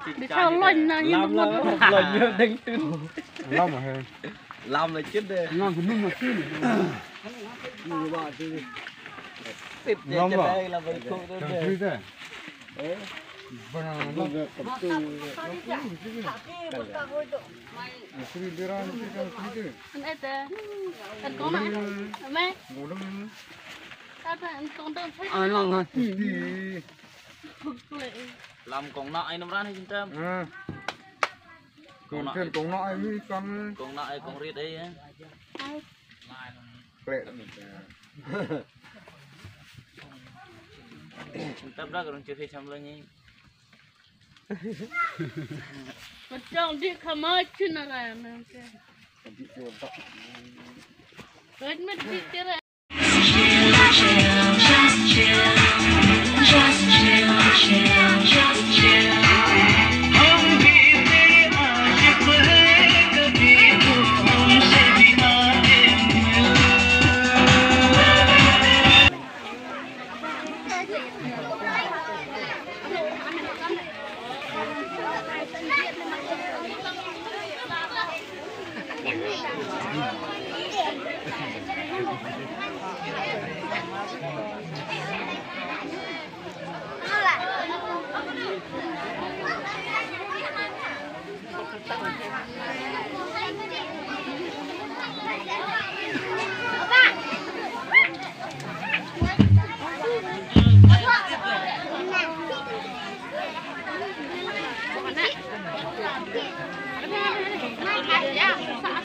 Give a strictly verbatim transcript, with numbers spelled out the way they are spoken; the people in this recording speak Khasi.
Bi sa loin na ïa lam la, loin ïa deng tu. Lam ah. Lam la chit de. Nang hnum ma chit. Tip de. Lam la. Chit de la bai khuk tu de. Chit de. Eh? Bana lam. Sri Dera ni kan sri de. An ete. An kong na. Ame. Golem. Tata an kong dong. An lang ha. Di. Lam kong na ai namran hi jintem. Ha. Kong na ai kong rit ai. Ai. Klek. Jintem da ka rung chu hi cham lo ni. Ka chong di ka ma chu na ra na ke. Ka ma di ke ra.